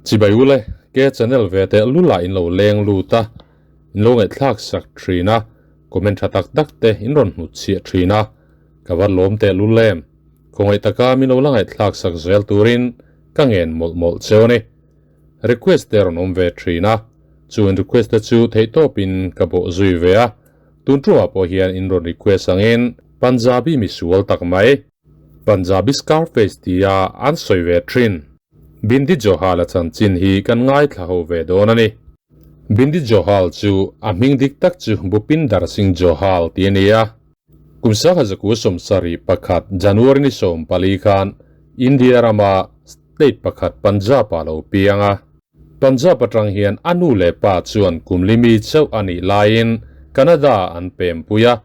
Chibai ule, ke channel ve teh lula in lo leng lut a, in lo ngaihthlak sak thin a, comment tha tak tak te in rawn hnut chhiah thin a, ka va lawm teh lul em. Khawngaih taka min lo la ngaihthlak sak zel turin ka ngen mawlh mawlh cheu a ni. Request te rawn awm ve thin a, chu in request te chu theihtawpin ka bawh zui ve a, tun tumah pawh hian in rawn request angin Punjabi misual tak mai, Punjabi Scarface tia an sawi ve thin. Bindi Johal a chanchin hi kan ngaithla ho ve dawn a ni. Bindi Johal chu a hming dik tak chu Bhupinder Singh Johal tih a ni a. Kum sangha zaku 71 January ni 14 khan India rama state pakhat Punjab ah lo piang a. Punjab atang hian a nu leh pa chuan kum limi chauh a nih laiin Canada an pem pui a.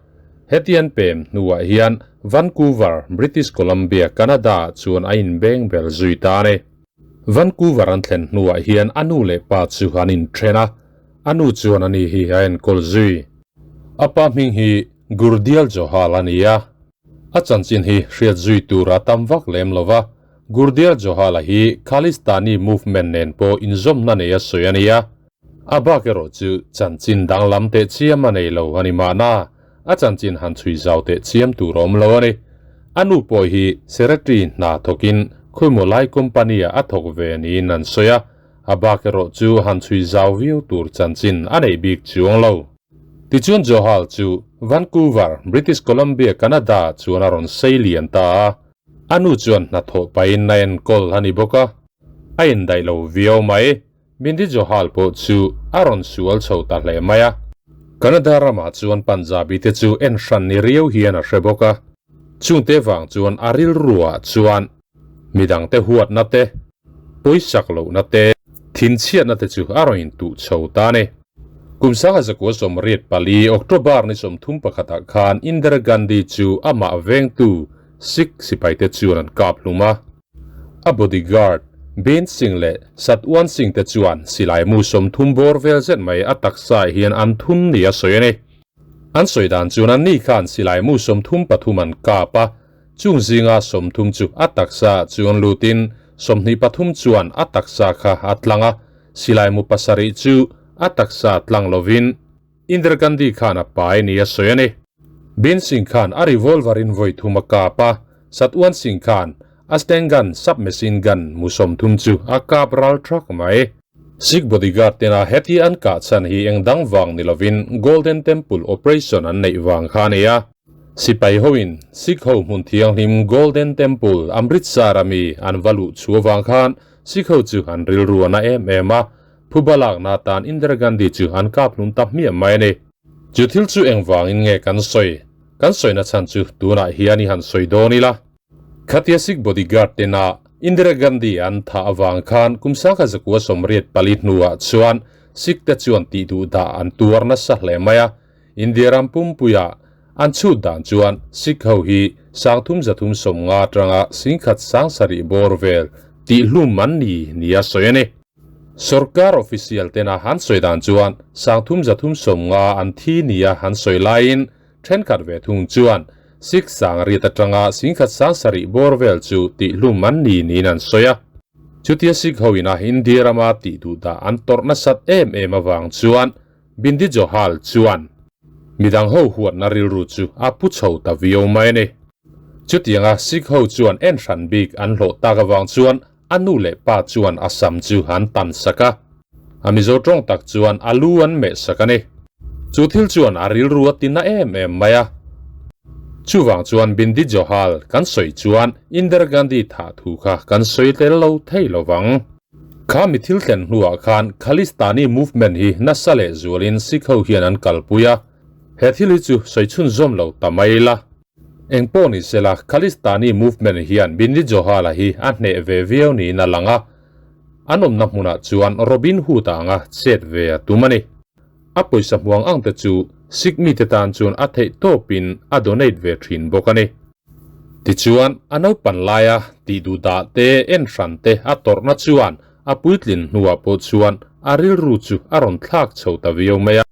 Hetian pem hnuah hian Vancouver, British Columbia, Canada chuan a inbeng bel zui ta a ni. Vancouver an thlen hnuah hian a nu leh pa chu an inthen a, a nu chuan a ni hi a enkawl zui. A pa hming hi Gurdial Johal a ni a, a chanchin hi hriat zui tur a tam vak lem lo va, Gurdial Johal-a hi Khalistani movement nen pawh inzawmna nei a sawi a ni a. A bak erawh chu chanchin danglam teh chiam a nei lo a ni mahna, a chanchin han chhui zau teh chiam tur a awm lo a ni. A nu pawh hi Secretary hna thawkin khawimaw lai company ah a thawk ve niin an sawi a, a bak erawh chu han chhui zau viau tur chanchin a neih bik chuang lo. Tichuan Johal chu Vancouver, British Columbia, Canada chuan a rawn sei lian ta a, a nu chuan hnathawh pahin a enkawl a ni bawk a, a indaih lo viau mai. Bindi Johal pawh chu a rawn sual chho ta hle mai a. Canada ramah chuan Punjabi te chu en hran ni riau hian a hre bawk a. Chungte vang chuan a rilruah chuan midangte huatna te, pawisak lohna te, thinchhiatna te chu a rawn intuh chho ta a ni. Kum 1984 October ni 31 khan Indira Gandhi chu amah vengtu Sikh sipaite chuan an kap hlum a. A bodyguard, Beant Singh leh Satwan Singh te chuan silai mu 30 bawr vel zet mai a taksa hian an thun ni a sawi a ni. An sawi dan chuan an ni khan silai mu 33 an kap a, chung zinga 30 chu a taksa chuan lutin 23 chuan a taksa kha a tlang a, silai mu 7 chu a taksa tlang lovin Indira Gandhi khan a pai ni a sawi a ni. Beant Singh khan a revolver in vawi thum a kap a, Satwan Singh khan a sten gun submachine gun mu 30 chu a kap ral thak mai. Sikh bodyguard tena heti an kah chhan hi eng dang vang ni lovin Golden Temple operation an neih vang kha a ni a. Sipai hoin Sikh ho hmun thianghlim Golden Temple Amritsar ami an va luh chu avang khan Sikh ho chu an rilru a na em em a, Phuba lakna atan Indira Gandhi chu an kap hlum ta hmiah mai a ni. Chu thil chu engvangin nge kan sawi? Kan sawina chhan chu tunah hian i han sawi dawn ila. Khatia Sikh bodyguard tena Indira Gandhi an thah avang khan kum 1984 hnuah chuan Sikh te chuan tih duh dah an tuar nasa hle mai a. India ram pumpuia an chhut dan chuan Sikh ho hi 3350 atanga 17,000 bawr vel tih hlum an ni nia sawi a ni. Sorkar official tena han sawi dan chuan 3350 an thi nia han sawi laiin thenkhat ve thung chuan Sikh sang riat atanga 17,000 bawr vel chu tih hlum an ni niin an sawi a. Chutia Sikh ho ina India rama tih duh dah an tawrh nasat em em avang chuan Bindi Johal chuan midang ho huatna rilru chu a pu chho ta viau mai a ni. Chutianga Sikh ho chuan en hran bik an hlawh tak avang chuan a nu leh pa chuan a sam chu an tan sak a, a Mizo tawng tak chuan a lu an meh sak a ni. Chu thil chuan a rilru a ti na em em mai a. Chuvang chuan Bindi Johal kan sawi chuan Indira Gandhi thah thu kha kan sawi tel lo thei lo vang. Kha mi thil thlen hnuah khan Khalistani movement hi nasa leh zualin Sikh ho hian an kalpui a, he thil hi chu sawi chhunzawm lo ta mai la. Eng pawh ni sela, Khalistani movement hian Bindi Johal-a hi a hneh ve viau niin a lang a, an awmna hmunah chuan Robin Hood-a anga chet ve a tum a ni. A pawisa hmuang ang te chu Sikh mite tan chuan a theih tawpin a donate ve thin bawk a ni. Tichuan, a naupan laia tih duh dah te, en hran te a tawrhna chuan a puitlin hnuah pawh chuan a rilru chu a rawn thlak chho ta viau mai a.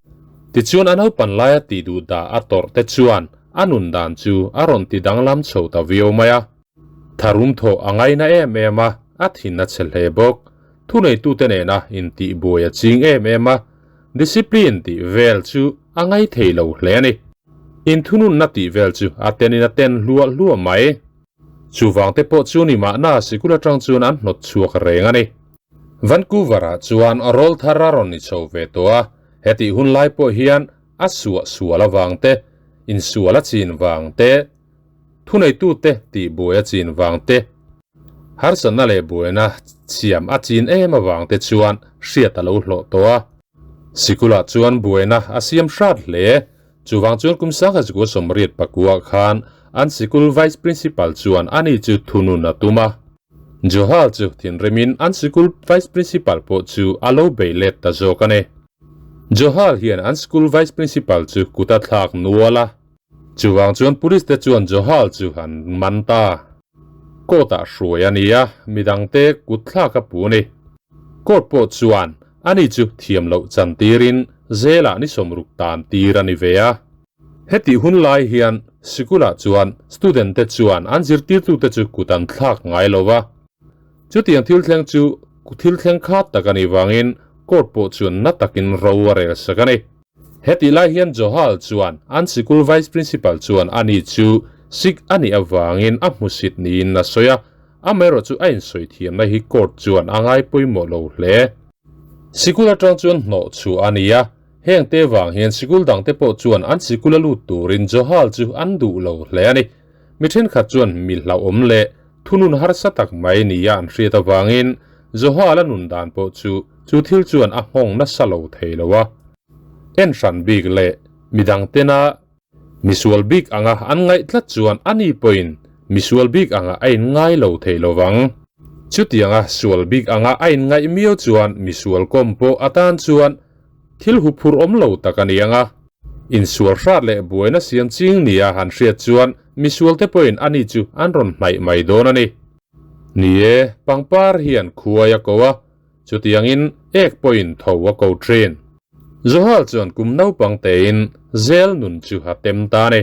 Tichuan a naupan laia tih duh dah a tawrh te chuan a nun dan chu a rawn ti danglam chho ta viau mai a. Tharum thawh a ngaina em em a, a thin a chhe hle bawk. Thuneitute nena intihbuai a ching em em a, discipline tih vel chu a ngai thei lo hle a ni. Inthununna tih vel chu a tenin a ten hluah hluah mai. Chuvang te pawh chu ni mahna sikul atang chuan an hnawt chhuak reng a ni. Vancouver-ah chuan rawl thar a rawn ni chho ve tawh a, hetih hun lai pawh hian a suah sual avang te, insual a chin vang te, thuneitute tihbuai a chin vang te, harsatna leh buaina siam a chin em avang te chuan hriat a lo hlawh tawh a. Sikulah chuan buaina a siam hrat hle. Chuvang chuan kum sangha 89 khan an sikul Vice Principal chuan ani chu thunun a tum a. Johal chu thinrimin an sikul Vice Principal pawh chu a lo bei let ta zawk a ni. Johal hian an school Vice Principal chu kut a thlak nual a. Chuvang chuan Police te chuan Johal chu an man ta. Court ah hruai a ni a, midangte kut thlak a pu a ni. Court pawh chuan ani chu thiam loh chan tirin jail ah ni 60 tan tir a ni ve a. Hetih hun lai hian sikulah chuan student te chuan an zirtirtute chu kut an thlak ngai lo va. Chutiang thil thleng chu thil thleng khat tak a nih vangin court pawh chuan na takin ro a rel sak a ni. Hetih lai hian Johal chuan an sikul Vice Principal chuan ani chu Sikh a nih avangin a hmusit niin a sawi a, amaherawh chu a insawi thiamna hi court chuan a ngai pawimawh lo hle. Sikul atang chuan hnawh chhuah a ni a, heng te vang hian sikul dangte pawh chuan an sikula lut turin Johal chu an duh lo hle a ni. Mi thenkhat chuan mi hlauhawm leh thunun harsa tak mai nia an hriat avangin Johal a nun dan pawh chu chu thil chuan a nghawng nasa lo thei lo a. En hran bik leh midang tena misual bik anga an ngaih tlat chuan ani pawhin misual bik anga a inngai lo thei lo vang. Chutianga sual bik anga a inngaih miau chuan misual kawm pawh atan chuan thil huphurh awm lo tak a ni ang a. Insual hrat leh buaina siam ching nia han hriat chuan misual te pawhin ani chu an rawn hnaih mai dawn a ni. Ni e, pangpar hian khuai a ko a, Chutiangin ek pawhin tho a ko thin. Johal chuan kum naupang tein zel nun chu a tem ta a ni.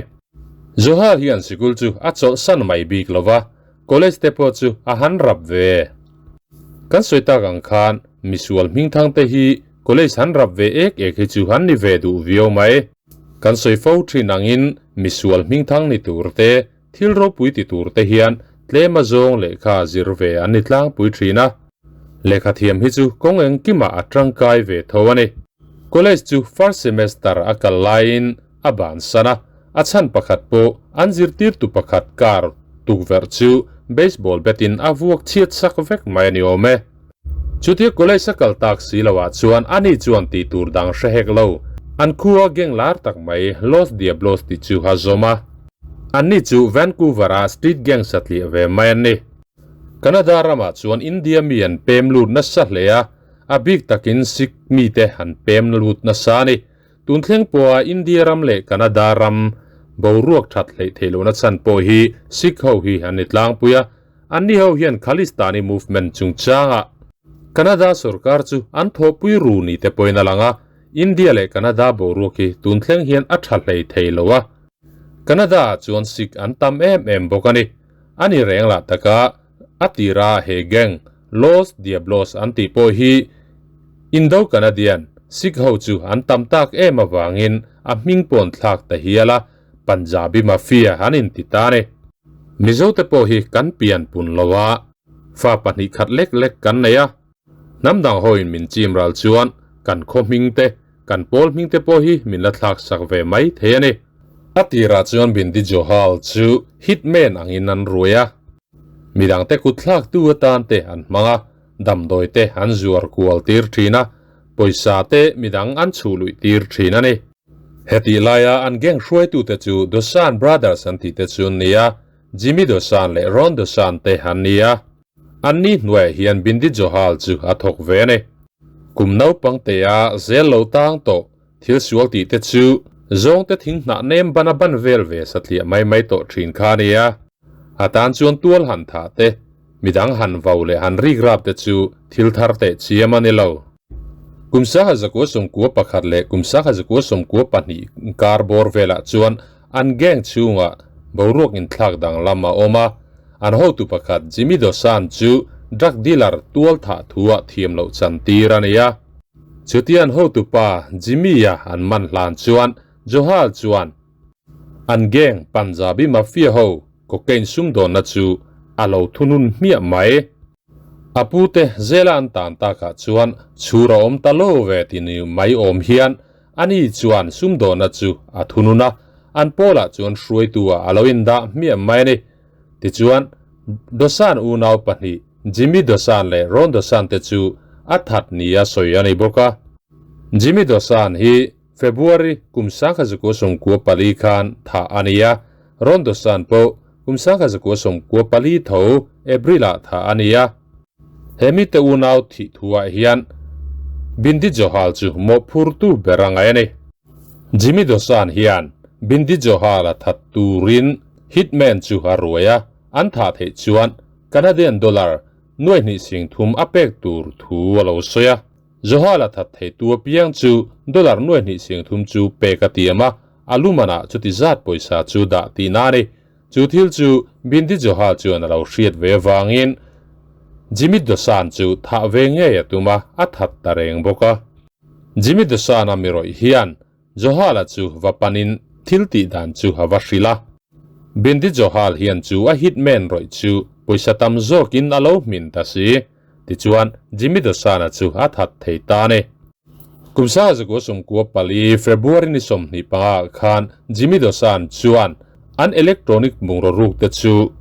Johal hian sikul chu a chawlhsan mai bik lo va, college te pawh chu a han rap ve. Kan sawi tak ang khan misual hmingthang te hi college han rap ve ek ek hi chu an ni ve duh viau mai. Kan sawi fo thin angin misual hmingthang ni tur te, Thil ropui ti tur te hian tlem a zawng lehkha zir ve an ni tlangpui thin a, lehkha thiam hi chu kawng engkimah a tangkai ve tho a ni. College chu first semester a kal laiin a bansan a, a chhan pakhat pawh an zirtirtu pakhat car tukverh chu baseball bat in a vuak chhiat sak vek mai a ni awm e. Chutia college a kal tak si loah chuan ani chuan tih tur dang hre hek lo. An khua gang lar tak mai Los Diablos tih chu a zawm a. Anni chu Vancouver-a street gang satliah ve mai an ni. Canada ramah chuan India mi an pem lut nasa hle a, a bik takin Sikh mite an pem lut nasa a ni. Tun thleng pawha India ram leh Canada ram boruak that hleih theih lohna chhan pawh hi Sikh ho hi an ni tlangpui a, anni ho hian Khalistani movement chungchangah Canada sorkar chu an thawhpui ru ni te pawhin a lang a, India leh Canada boruak hi tun thleng hian a tha hlei thei lo a, Canada ah chuan Sikh an tam em em bawk a ni. A ni reng lah taka a tira he gang Los Diablos an tih pawh hi Indo-Canadian Sikh ho chu an tam tak em avangin a hming pawn thlak ta hial a, Punjabi Mafia an inti ta a ni. Mizote pawh hi kan pian pun lo a, fa pahnih khat lek lek kan nei a, hnam dang hoin min chim ral chuan kan khaw hming te, kan pawl hming te pawh hi min la thlak sak ve mai thei a ni. A tirah chuan Bindi Johal chu hitman angin an ruai a. Midangte kut thlaktu atan te an hmang a, damdawi te an zuar kual tir thin a, pawisa te midang an chhuh luih tir thin a ni. Hetih laia an gang hruaitute chu Dosan Brothers an tih te chu an ni a, Jimmy Dosan leh Ron Dosan te an ni a. Anni hnuaiah hian Bindi Johal chu a thawk ve a ni. Kum naupang tea zel lo tang tawh Thil sual tih te chu zawngte thing hnah nem ban a ban vel ve satliah mai mai tawh thin kha a nia. A tan chuan tual han thah te, midang han vau leh han rik rap te chu thil thar teh chiam a ni lo. Kum 1991 leh kum 1992 kar bawr velah chuan an gang chhungah boruak inthlak danglam a awm a, an hotu pakhat Jimmy Dosan chu drug dealer tual thah thua thiam loh chantir a ni a. Chutian hotupa Jimmy-a an man hlan chuan Johal chuan an gang Punjabi Mafia ho cocaine sumdawnna chu a lo thunun hmiah mai. A pute zela an tan takah chuan chhur a awm ta lo ve ti ni mai awm hian ani chuan sumdawnna chu a thunun a, an pawlah chuan hruaitu-ah a lo indah hmiah mai a ni. Tichuan, Dosan unau pahnih, Jimmy Dosan leh Ron Dosan te chu a that nia sawi a ni bawk a. Jimmy Dosan hi February kum 1994 khan thah a ni a, Ron Dosan pawh kum 1994 tho April-ah thah a ni a. He mite unau thih thuah hian Bindi Johal chu mawhphurtu ber a ngaih a ni. Jimmy Dosan hian Bindi Johal-a that turin hitman chu a ruai a, an thah theih chuan Canadian dollar nuai hnih sing thum a pek tur thu a lo sawi a. Johal a that theitu apiang chu dollar nuai hnih sing thum chu pek a tiam a, a lumanah chuti zat pawisa chu dah tihna a ni. Chu thil chu Bindi Johal chuan a lo hriat ve avangin Jimmy Dosan chu thah ve ngei a tum a, a that ta reng bawk a. Jimmy Dosan-a mi rawih hian Johal-a chu va panin thil tih dan chu a va hrilh a. Bindi Johal hian chu a hitman rawih chu pawisa tam zawkin a lo hmin ta si. Tichuan, Jimmy Dosana chu a that thei ta a ni. Kum sazakua sawmkua pali February ni 25 ah khan Jimmy Dosan chuan an electronic bungraw ruk te chu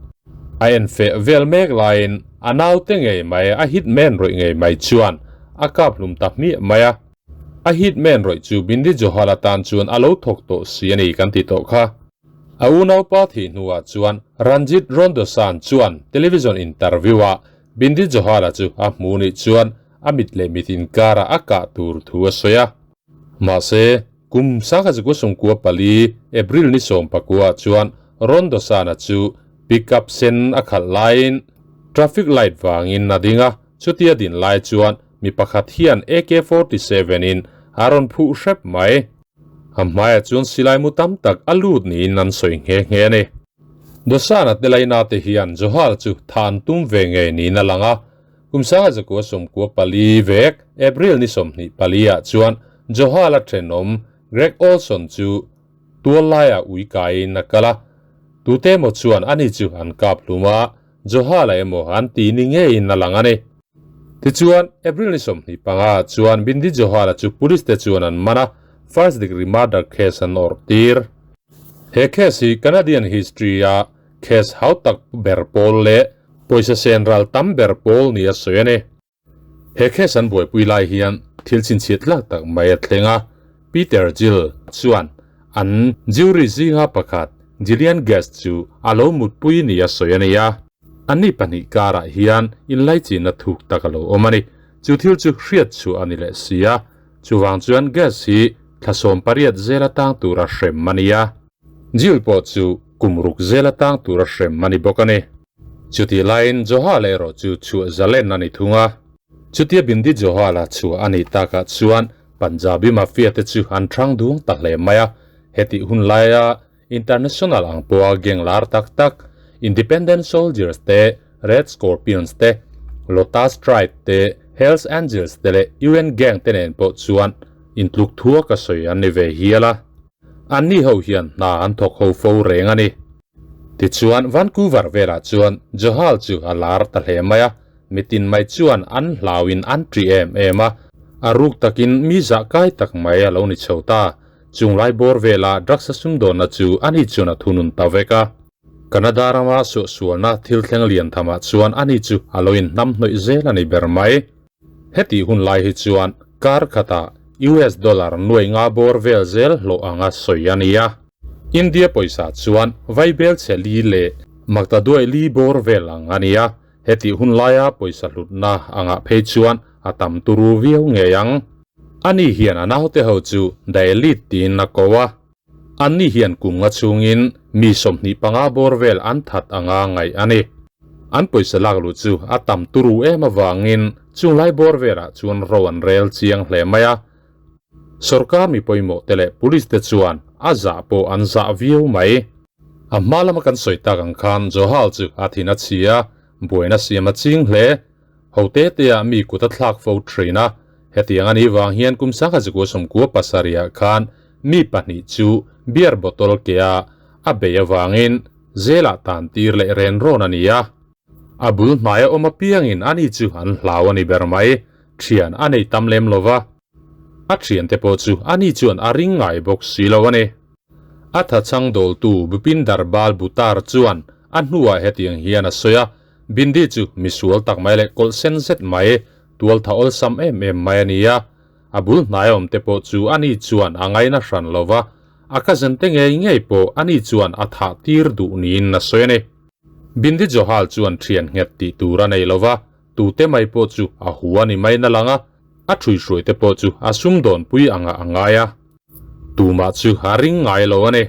a en feh vel mek laiin a naute ngei mai a hitman rawih ngei mai chuan a kap hlum ta hmiah mai a. A hitman rawih chu Bindi Johal atan chuan a lo thawk tawh si a ni kan ti tawh kha. A unaupa thih hnuah chuan Ranjit Rondosan chuan television interview-ah Bindi Johal-a chu a hmu nih chuan a mit leh mit inkarah a kah tur thu a sawi a. Mahse, kum 1994 April ni 19 chuan Rondosan-a chu pickup sen a khalh laiin traffic light vangin a ding a, chutia din lai chuan mi pakhat hian AK-47 in a rawn phuh hrep mai. A hmaiah chuan silai mu tam tak a lut niin an sawi nghe nghe a ni. Dosana te laina te hian Johal chu tha an tum ve ngei niin a lang a. Kum 1994 vek April ni 24 ah chuan Johal a thenawm Greg Olson chu tual laiah ui kaiin a kal a. Tute emaw chuan ani chu an kap hlum a, Johal a emaw an ti ni ngeiin a lang a ni. Tichuan, April ni 25 chuan Bindi Johal-a chu police te chuan an man a, first degree murder case an awrh tir. He case hi Canadian history-a case hau tak ber pawl leh pawisa sen ral tam ber pawl nia sawi a ni. He case an buaipui lai hian thil chhinchhiat tlak tak mai a thleng a, Peter Gill chuan an jury zinga pakhat Gillian Guest chu a lo mutpui nia sawi a ni a. Anni pahnih karah hian inlaichinna thuk tak a lo awm a ni. Chu thil chu hriat chhuah a ni leh si a. Chuvang chuan gas hi thla 18 zel atang tura hrem a ni a. Jill pawh chu kum ruk zel atang tura hrem a ni bawk a ni. Chutih laiin Johal erawh chu chhuah zalen a ni thung a. Chutia Bindi Johal-a chhuah a nih takah chuan Punjabi Mafia te chu an thang dung ta hle mai a. Hetih hun laia International ang pawha gang lar tak tak, Independent Soldiers te, Red Scorpions te, Lotus Tribe te, Hells Angels te leh UN gang te nen pawh chuan intluk thuak a sawi an ni ve hial a. Anni ho hian hna an thawk ho fo reng a ni. Tichuan Vancouver velah chuan Johal chu a lar ta hle mai a, mitin mai chuan an hlauin an ṭi em em a, a ruk takin mi zahkai tak mai a lo ni chho ta. Chung lai bawr vela drugs a sumdawnna chu ani chuan a thunun ta vek a. Canada rama suahsualna thil thleng lian thamah chuan ani chu a lo inhnam hnawih zel a ni ber mai. Hetih hun lai hi chuan kar khatah US dollar nuai nga bawr vel zel hlawh anga sawi a ni a. India pawisa chuan vaibel chhe li leh maktaduai li bawr vel ang a ni a. Hetih hun laia pawisa hlutna angah phei chuan a tam turu viau ngei ang. Ani hian a naute ho chu The Elite tiin a ko a. Anni hian kum nga chhungin mi 25 bawr vel an that anga ngaih a ni. An pawisa lak luh chu a tam turu em avangin chunglai bawr velah chuan ro an rel chiang hle mai a. Sorkar mi pawimawh te leh police te chuan a zah pawh an zah viau mai. A hma lama kan sawi tak ang khan Johal chu a thin a chhi a, buaina siam a ching hle. Ho te te ah mi kut a thlak fo thin a, hetiang a nih vang hian kum sangha zikua sawmkua pasarih ah khan mi pahnih chu beer bottle ke a a bei avangin zelah tan tir leh ren rawn a ni a. A bul hnaia awm apiangin ani chu an hlau a ni ber mai, thian a nei tam lem lo va. A thiante pawh chu ani chuan a ring ngai bawk si lo a ni. A thachhang dawltu Bhupinder Bal Buttar chuan a hnuah hetiang hian a sawi a, Bindi chu misual tak mai leh kawlh sen zet mai, tualtha awlsam em em mai a ni a. A bul hnaia awmte pawh chu ani chuan a ngaina hran lo va, a cousin te ngei ngei pawh ani chuan a thah tir duh niin a sawi a ni. Bindi Johal chuan thian nghet tih tur a nei lo va, tute mai pawh chu a hu a ni mai na lang a, a ṭhuihruai te pawh chu a sumdawnpui angah a ngai a. Tumah chu a ring ngai lo a ni.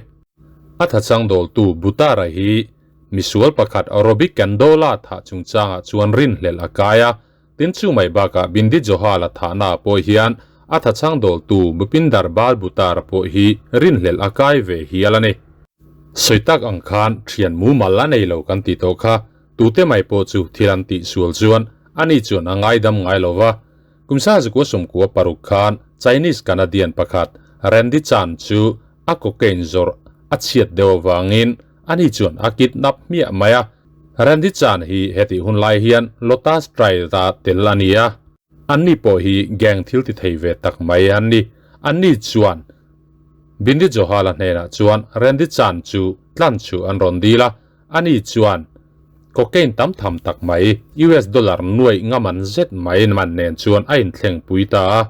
A thachang dawltu Butara hi misual pakhat Robbie Kandola thah chungchangah chuan rinhlelh a kai a, tin chu mai bakah Bindi Johal-a thahna ah pawh hian a thachang dawltu Bhupindar Bal Butara pawh hi rinhlelh a kai ve hial a ni. Sawi tak ang khan thian mumal a nei lo kan tih tawh kha, tute mai pawh chu thil an tih sual chuan ani chuan a ngaidam ngai lo va. Kum sazikua sawmkua paruk khan Chinese Canadian pakhat Randy Chan chu a cocaine zawrh a chhiat deuh avangin ani chuan a kidnap hmiah mai a. Randy Chan hi hetih hun lai hian Lotus Triad-a tel a ni a. Anni pawh hi gang thil ti thei ve tak mai an ni. Anni chuan Bindi Johal-a hnenah chuan Randy Chan chu tlan chu an rawn dil a. Ani chuan cocaine tam tham tak mai US dollar nuaih ngaman zet mai man nen chuan a inthleng pui ta a.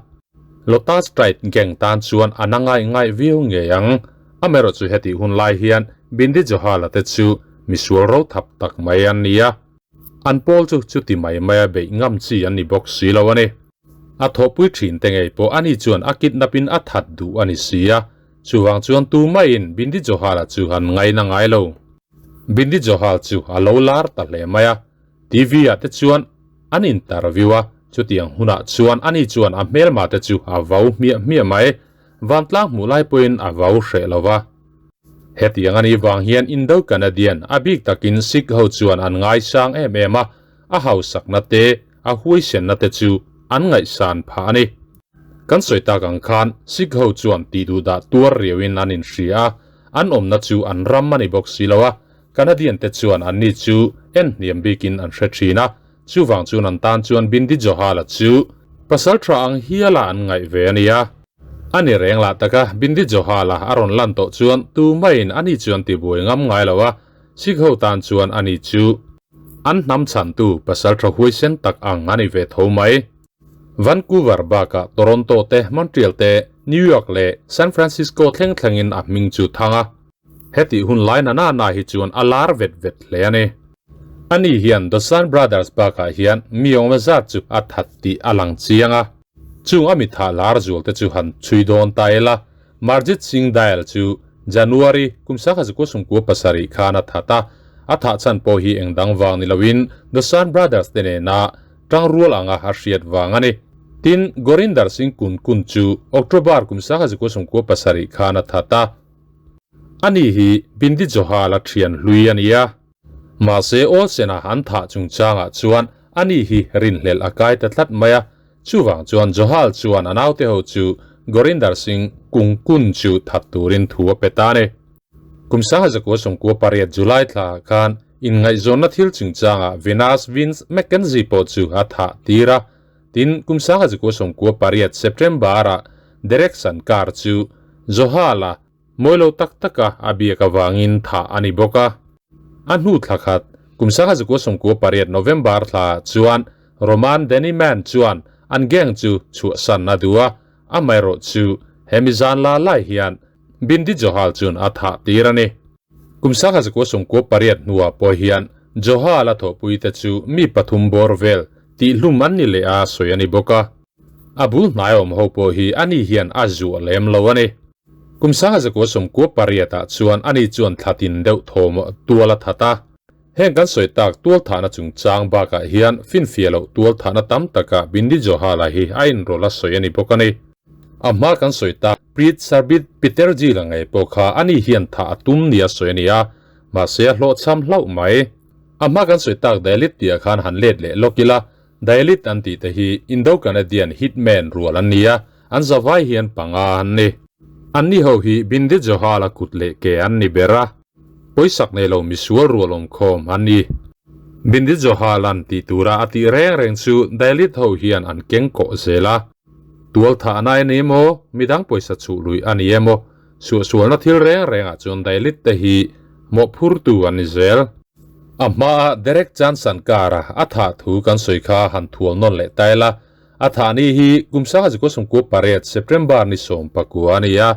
Lotus Triad gang tan chuan a na ngai ngai viau ngei ang. Amaherawhchu chu hetih hun lai hian Bindi Johal-a te chu misual ro thap tak mai an ni a. An pawl chu chuti mai maia beih ngam chi an ni bawk si lo a ni. A thawhpui thin te ngei pawh ani chuan a kidnap in a that duh a ni si a, chuvang chuan tu maiin Bindi Johal-a chu han ngaina ngai lo. Bindi Johal chu a lo lar ta hle mai a, TV ah te chuan an interview a, chutiang hunah chuan ani chuan a hmelma te chu a vau hmiah hmiah mai, vantlang hmuh lai pawhin a vau hreh lo va. Hetiang a nih vang hian Indo-Canadian, a bik takin Sikh ho chuan an ngaisang em em a, a hausakna te, a huaisenna te chu an ngaihsan phah a ni. Kan sawi tak ang khan Sikh ho chuan tih duhdah tuar riauin an inhria a, an awmna chu an ram a ni bawk si lo a, Canadian te chuan anni chu en hniam bikin an hre thin a, chuvang chuan an tan chuan Bindi Johal-a chu pasal tha ang hiala an ngaih ve a nia. A ni reng lah taka Bindi Johal-a a rawn lan tawh chuan tumaiin ani chuan tibuai ngam ngai lo a, Sikh ho tan chuan ani chu an hnam chhantu pasal tha huaisen tak ang a ni ve tho mai. Vancouver bakah Toronto te, Montreal te, New York leh San Francisco thleng thlengin a hming chu thang a. Hetih hun lai na na na hi chuan a lar vet vet hle a ni. Ani hian Dosan Brothers bakah hian mi awm zat chu a that tih a lang chiang a. Chung a mitha lar zual te chu han chhui dawn ta ila, Marjit Singh Dayal chu January kum sangha zakua sumkua pasarih khan a that a, a thah chhan pawh hi eng dang vang ni loin Dosan Brothers te nena tangrual anga a hriat vang a ni. Tin, Gorinder Singh Kun Kun chu October kum sangha zakua sumkua pasarih khan a that a. Ani hi Bindi Johal a thian hlui a ni a. Mahse Olsen-a an thah chungchangah chuan ani hi rinhlelh a kai ta tlat mai a, chuvang chuan Johal chuan a naute ho chu Gorinder Singh Kung Kun chu that turin thu a pe ta a ni. Kum sangha zakua sawmkua pariat July thlaah khan inngaihzawnna thil chungchangah Venus Vince McKenzie pawh chu a thah tir a, tin kum sangha zakua sawmkua pariat September-ah Derek Sankar chu Johal-a Mawi lo tak taka a biak avangin thah a ni bawk a. A hnu thla khat, kum sangha zakua sawmkua pariat November thla chuan Roman Deniman chuan an gang chu chhuahsan a duh a, amaherawh chu hemi zan la lai hian Bindi Johal chuan a thah tir a ni. Kum sangha zakua sawmkua pariat hnuah pawh hian Johal a thawhpuite chu mi pathum bawr vel tihhlum an ni leh a sawi a ni bawk a. A bul hnai awm ho pawh hi ani hian a zuah lem lo a ni. Kum sangha zakua sawmkua pariatah chuan ani chuan thla tin deuh thawm tual a that a. Heng kan sawi tak tual thahna chungchang bakah hian finfiah loh tual thahna tam takah Bindi Johala hi a inrawlh a sawi a ni bawk a ni. A hma kan sawi tak Preet Sarbit Piterji la ngei pawh kha ani hian thah a tum nia sawi a ni a, mahse a hlawhchham hlauh mai. A hma kan sawi tak Dalit tihah khan han let leh lawk ila. Dalit an tih te hi Indo-Canadian hitman rual an ni a, an zavai hian panga an ni. Anni ho hi Bindi Johal-a kut leh ke an ni ber a, pawisak nei lo misual rual awmkhawm an ni. Bindi Johal-a'n tih tura a tih reng reng chu Dalit ho hian an keng kawh zel a. Tual thahna a ni emaw, midang pawisa chhuh lui a ni emaw, suahsualna thil reng rengah chuan Dalit te hi mawhphurtu an ni zel. A hmaa Derek Chan Sankara a thah thu kan sawi kha han thual nawn leh ta ila, a thah ni hi kum 1998 September ni 19 a ni a,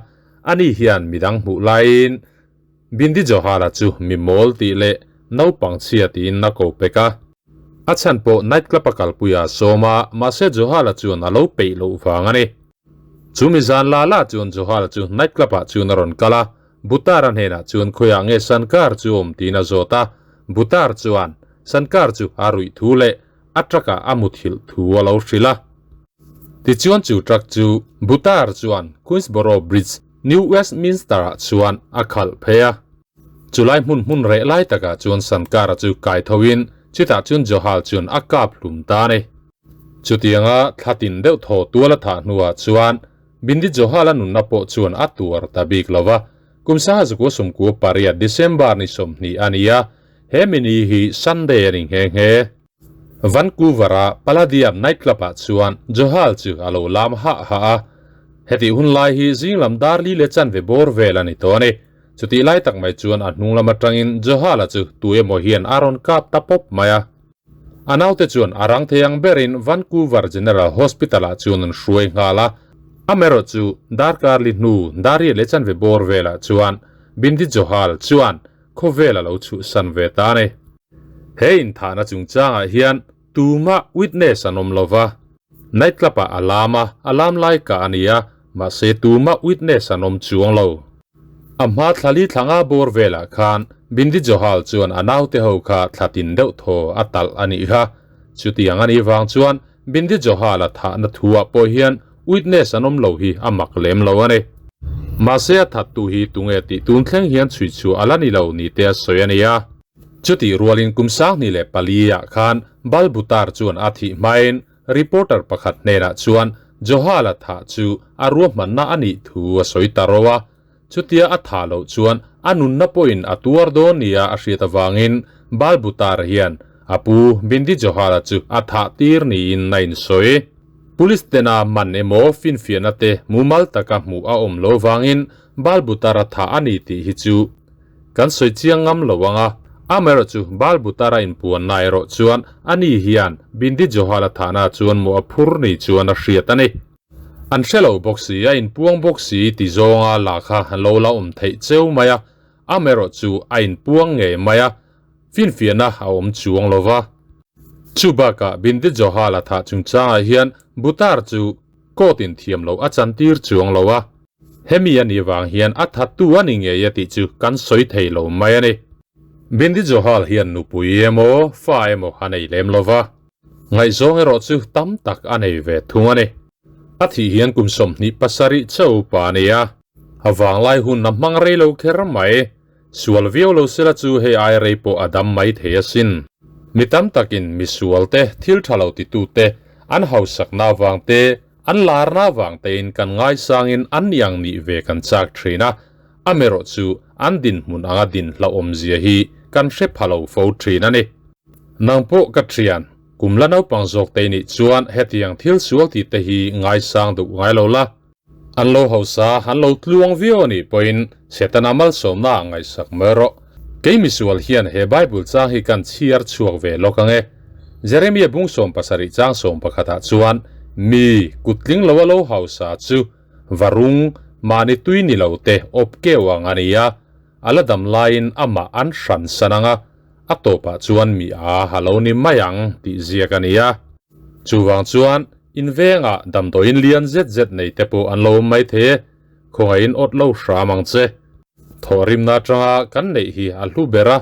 ani hian midang hmuh laiin Bindi Johala chu mi mawl tih leh naupang chhia tiin a ko pek a. A chhan pawh night club a kalpui a sawm a, mahse Johala chuan a lo peih loh vang a ni. Chu mi zan la la chuan Johal chu night club ah chuan a rawn kal a, Butar-a hnenah chuan khawiah nge Sankar chu awm tiin a zawt a, Butar chuan Sankar chu a ruih thu leh a truck ah a muthilh thu a lo hrilh a. Tichuan chu truck chu Butar chuan Queensboro Bridge, New Westminster ah chuan a khalh phei a. Chulai hmun hmun reh lai takah chuan Sankara chu kai thoin chutah chuan Johal chuan a kap hlum ta a ni. Chutianga thla tin deuh thaw tual a thah hnuah chuan Bindi Johal-a nunna pawh chuan a tuar ta bik lo va. Kum 1998 December ni 20 a ni a, he mini hi Sunday a ni nghe nghe. Vancouver-a Palladium nightclub-ah chuan Johal chu a lo lam hah hah a. Hetih hun lai hi zinglam dar li leh chanve bawr vel a ni tawh a ni. Chutih lai tak mai chuan a hnung lam atangin Johal-a chu tu emaw hian a rawn kap ta pawp mai a. A naute chuan a rang thei ang berin Vancouver General Hospital-ah chuan an hruai nghal a. Amaherawh chu darkar li hnu Daria leh chanve bawr velah chuan Bindi Johal chuan khawvel a lo chhuhsan ve ta a ni. He inthahna chungchangah hian tumah witness an awm lo va. Night club-ah a lam a, a lam lai kah a ni a, mahse tumah witness an awm chuang lo. A hma thla li thla nga bawr velah khan Bindi Johal chuan a naute ho kha thla tin deuh thaw a talh a nih kha. Chutiang a nih vang chuan Bindi Johal a thahna thuah pawh hian witness an awm lo hi a mak lem lo a ni. Mahse a thattu hi tunge tih tun thleng hian chhui chhuah a la ni lo ni te a sawi a ni a. Chutih rualin kum 2004 ah khan Bal Butar chuan a thih hmain Reporter pakhat hnenah chuan Johal-a thah chu a ruahmanna a nih thu a sawi ta ro a, chutia a thah loh chuan a nunna pawhin a tuar dawn nia a hriat avangin Balbutar hian a pu Bindi Johal-a chu a thah tir niin a insawi. Police tena man emaw finfiahna te mumal taka hmuh a awm lo vangin Balbutar-a thah a ni tih hi chu Kan sawi chiang ngam lo ang a, amaherawh chu Baal Butara inpuanna erawh chuan ani hian Bindi Johal a thahna chuan maw a phur ni chuan a hriat a ni. An hre lo bawk si, a inpuang bawk si ti zawnga la kha an lo la awm theih cheu mai a, amaherawh chu a inpuang ngei mai a, finfiahna a awm chuang lo va. Chu bakah Bindi Johal a thah chungchangah hian Butar chu court in thiam loh a chantir chuang lo a. Hemi a nih vang hian a thattu a ni ngei a tih chu kan sawi thei lo mai a ni. Bindi Johal hian nupui emaw fa emaw a nei lem lo va, ngaihzawng erawh chu tam tak a nei ve thung a ni. A thih hian kum 27 chauh pa a ni a, a vanglai hun a hmang rei lo kher mai. Sual viau lo sela chu hei ai rei pawh a dam mai thei asin. Mi tam takin misual te, thil tha lo titute, an hausakna avang te, An larna avang tein kan ngaisangin an ni ang nih ve kan chak thin a, amerawh chu an dinhmun anga din hlauhawmzia hi kan hre pha lo fo thin a ni. Nang pawh ka thian, kum la naupang zawk te nih chuan hetiang thil sual tih te hi ngaisang duh ngai lo la. An lo hausa, an lo tluang viau a nih pawhin Setana malsawmna ah ngaihsak mai rawh. Kei misual hian he Bible chang hi kan chhiar chhuak ve lawk ang e. Jeremia bung 70 chang 11 ah chuan, Mi kut tling lo a lo hausa chu varung mahni tui ni lo te awp keu ang a ni a, a la dam laiin amah an hran san ang a, a tawpah chuan mi a ha lo ni mai ang tih ziak a ni a. Chuvang chuan in vengah damdawiin lian zet zet nei te pawh an lo awm mai thei e, khawngaihin awt lo hram ang che. Thawhrimna atanga kan neih hi a hlu ber a.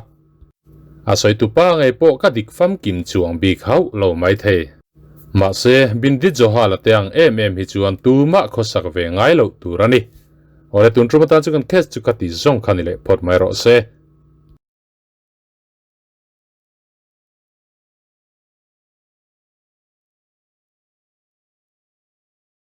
A sawitu pa ngei pawh ka dik famkim chuang bik hauh lo mai thei. Mahse, Bindi Johal a te ang em em hi chuan tumah khawsak ve ngai loh tur a ni. Awle tun tum atan chu kan case chu ka ti zawng kha ni leh phawt mai rawh se.